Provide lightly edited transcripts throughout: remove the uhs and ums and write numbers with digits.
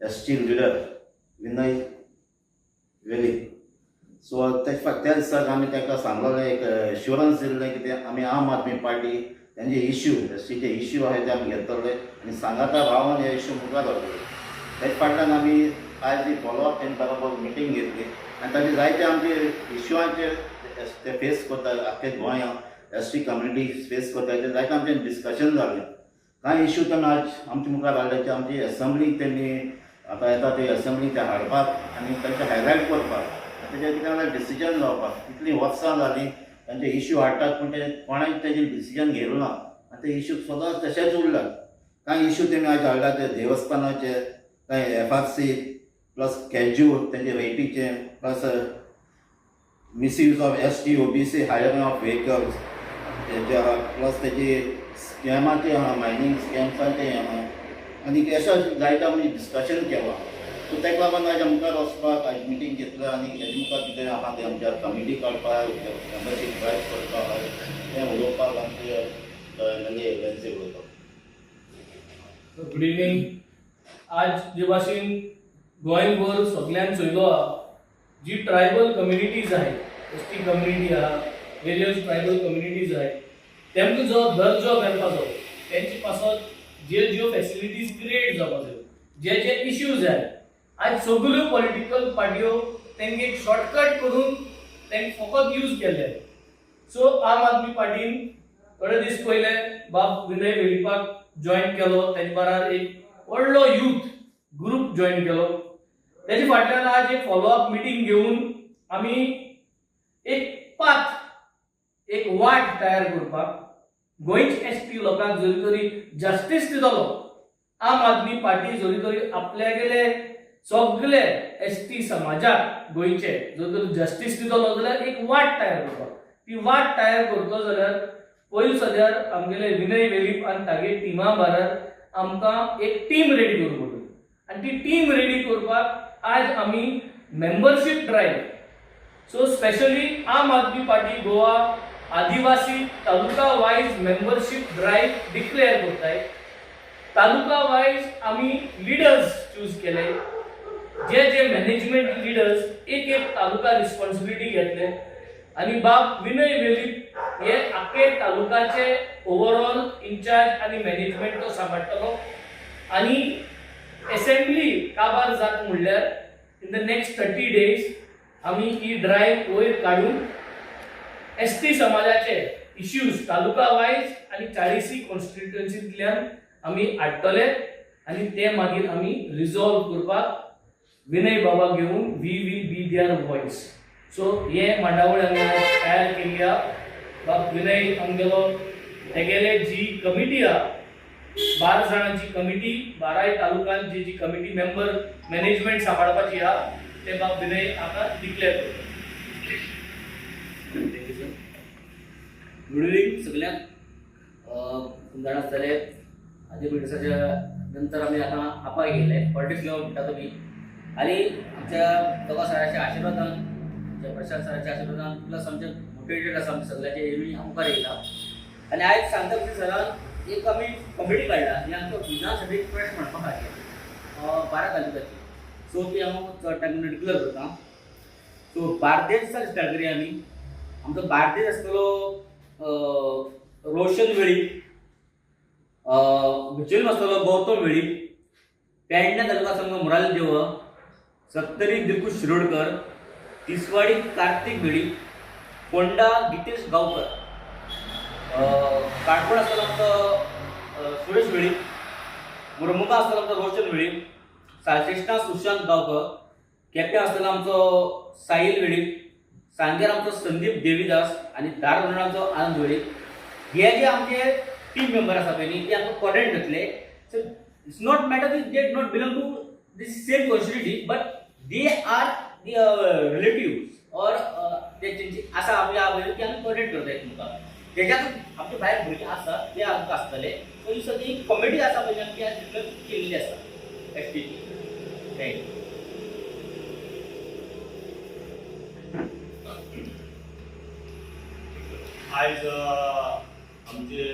ST leader Vinay Velip. So त्या दिसाक आमी ताका सांगलेलें, एक एश्युरन्स दिल्लें की ते आमी आम आदमी पार्टी तेंचे इश्यू, एसटीचे इश्यू आहाय ते आमी घेतले आनी सांगाता रावन हे इश्यू मुखार व्हरतले. तेजे फाटल्यान आमी आयज ही फॉलोअप तेंचे बरोबर मिटींग घेतली आनी ताजे जायते आमचे इश्यूआंचेर ते फेस करता, आख्खे गोंया एसटी कम्युनिटी फेस करता, ते जायते आमचें डिस्कशन जालें. कांय इश्यू तेन्ना आज आमचे मुखार हाडले ते आमची एसेंब्लीक तेणी आतां येता ते एसेंब्लीक ते हाडपाक आनी तांचे हायलायट करपाक आनी तेजेर कितें जाल्यार डिसिजन जावपाक. इतलीं वर्सां जालीं तांचे इश्यू हाडटात, पूण ते कोणाक तेजेर डिसिजन घेवंक ना आनी ते इश्यू सदांच तशेंच उरल्यात. कांय इश्यू तेणी आयज हाडल्या ते देवस्थानाचे, कांय एफआरसी प्लस कॅज्यू तेंचे रेटीचे, plus misuse of ST OBC hiring of vehicles तेजे, प्लस तेजी स्कॅमाचे आहा, मायनींग स्कॅम्साचे आहा आनी अशें जायते आमी डिस्कशन केलां. सो ताका लागून आयज मुखार वचपाक आयज मिटींग घेतल्या आनी हेजे मुखार कितें आहा तें आमच्या कमिटी काडपाक, मेंबरशीप ड्रायव करपाक आहा तें उलोवपाक आमचे एमएलए वेन्सी उलयता. Good evening. आज जे भाशेन गोंयभर सगळ्यान चोयलो आहा, जी ट्रायबल कम्युनिटीज आहेत, एसटी कम्युनिटी आहा, वेरियस ट्रायबल कम्युनिटीज आहेत, तेमकां जो दर्जो मेळपाचो, तेंचे पासत ज्यो ज्यो फॅसिलिटीज क्रिएट जावपा जायो, जे जे इश्यूज आहेत, आज सगल्यो पॉलिटिकल पार्ट्यो तेंगे एक शॉर्टकट करून तेंकां फकत यूज केले. सो आम आदमी पार्टीन थोडे दीस पयले बाब विनय वेळीपाक जॉयन केलो, तेजे बराबर एक व्हडलो यूथ ग्रुप जॉयन केलो. तेजे फाटल्यान आज एक फॉलोअप मिटींग घेवन आमी एक पाथ, एक वाट तयार करपाक, गोंयचे एसटी लोकांक जरी तरी जस्टीस दितलो आम आदमी पार्टी, जरी तरी आपल्यागेले सगळे एसटी समाजाक गोंयचे जर तर जस्टीस दितलो जाल्यार एक वाट तयार करपाक. ती वाट तयार करतलो जाल्यार पयलीं सद्यार आमगेले विनय वेलीप आनी तागे टिमा बारार आमकां एक टीम रेडी करूंक पडटली आनी ती टीम रेडी करपाक आज आमी membership drive, so specially Aam Aadmi Party Goa आदिवासी taluka wise membership drive declare करताय. तालुका वायज आमी लिडर्स चूज केले, जे जे मॅनेजमेंट लिडर्स एक एक तालुका रिस्पॉन्सिबिलिटी घेतले आनी बाब विनय वेलीप हे आख्खे तालुकाचे ओवरऑल इन्चार्ज आनी मॅनेजमेंट तो सांबाळटलो. आनी एसेंब्ली काबार जात म्हणल्यार in the next 30 days आमी ही ड्रायव्ह वयर काडून एसटी समाजाचे इश्यूज तालुका वायज आनी चाळीसी कॉन्स्टिट्युएन्सींतल्यान आमी हाडटले आनी ते मागीर आमी रिजॉल्व करपाक विनय बाबा घेवन we will be their voice. So हे मांडावळ आमी आयज तयार केल्ली आहा. बाब विनय आमगेलो, तेगेले जी कमिटी आहा, 12 जाणांची कमिटी, बाराय तालुक्यांत जी जी कमिटी मेंबर मॅनेजमेंट सांबाळपाची आहा, ते बाब विनय हांगा डिक्लेअर करता. Thank you sir. Good evening सगळ्यांक. तुमी जाणा आसतले, आदी ब्रिटिशाच्या नंतर आमी आतां आपा गेले, पॉलिटिक्स घेवन म्हणटा तुमी. आनी आमच्या दोगा सराच्या आशिर्वादान, आमच्या प्रशांत सराच्या आशिर्वादान, प्लस आमचे मोटिवेटेड आसा आमच्या सगळ्याचे हेमी मुखार येयला. आनी आयज सांगता कशें सरान एक आमी कमिटी काडला आनी आमकां विधानसभेक प्रश्न म्हणपा खातीर 12 तालुक्याची. सो ती हांव चड टायम डिक्लेअर करता. सो बार्देस स्टार्ट करूया आमी. आमचो बार्देस आसतलो रोशन वेळीप, बिचोलीम आसतलो गौतम वेळीप, पेडणे तालुका आसतलो मुराल देव, सत्तरी दिलकुश शिरोडकर, तिसवाडी कार्तीक वेळीप, फोंडा गितेश गांवकर, काणकोण आसतलो आमचो सुरेश वेळीप, मुरमुगा आसतलो आमचो रोशन वेळीप, सालसेश्टा सुशांत गांवकर, केप्यां आसतलो आमचो साहिल वेळीप, सांगेर आमचो संदीप देवीदास आनी धारबांदोडा आमचो आनंद वेळीप. हे जे आमचे टीम मेंबर आसा पळय न्ही, ते आमकां कॉर्डिनेट जातले. So it's not matter they not belong to this same constituency, but they are the relative or ते तेंची आसा आमी पळय ती आमी कॉर्डिनेट करता एकमेकाक. तेज्यात आमचे भायर भुरगे आसा, ते आमकां आसतले. सो ही सगळी कमिटी आसा पळय, आमची आज केल्ली आसा एसटीची. Thank you. आयज आमचे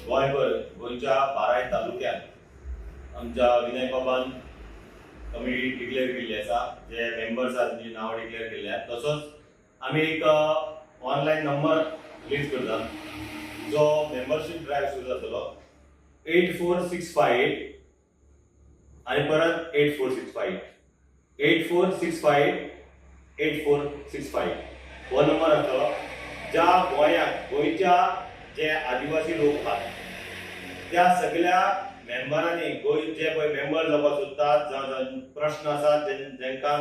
गोंयभर, गोंयच्या बाराय तालुक्यांत आमच्या विनय बाबान कमिटी डिक्लेअर केल्ली आसा, जे मेंबर्स आसा तेंची नांवां डिक्लेअर केल्ली आसा. तसोच आमी एक ऑनलायन नंबर रिलीज करता जो मेंबरशीप ड्रायव्ह सुरू जातलो 84658 आनी परत 84658, 84658, 84658 हो नंबर आसतलो. ज्या गोंयांत गोंयच्या जे आदिवासी लोक आहात त्या सगळ्या मेंबरांनी, गोंय जे पळय मेंबर जावपाक सोदतात, जावं प्रश्न आसात, जांकां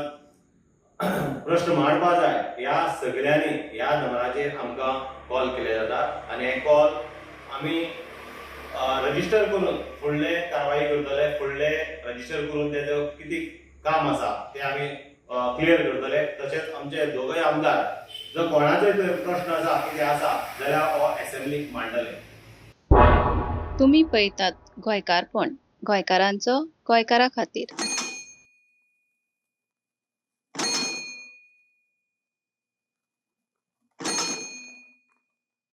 प्रश्न मांडपा जाय, ह्या सगळ्यांनी ह्या नंबराचेर आमकां कॉल केले जाता आनी हे कॉल आमी रजिस्टर करून फुडले कारवाई करतले. फुडले रजिस्टर करून तेजो कितें काम आसा तें आमी क्लियर करतले. तशेंच आमचे दोगय आमदार जर कोणाचोय तर प्रश्न आसा, कितें आसा जाल्यार हो एसेंब्लीक मांडटले. तुमी पळयतात गोंयकारपण, गोंयकारांचो गोंयकारा खातीर.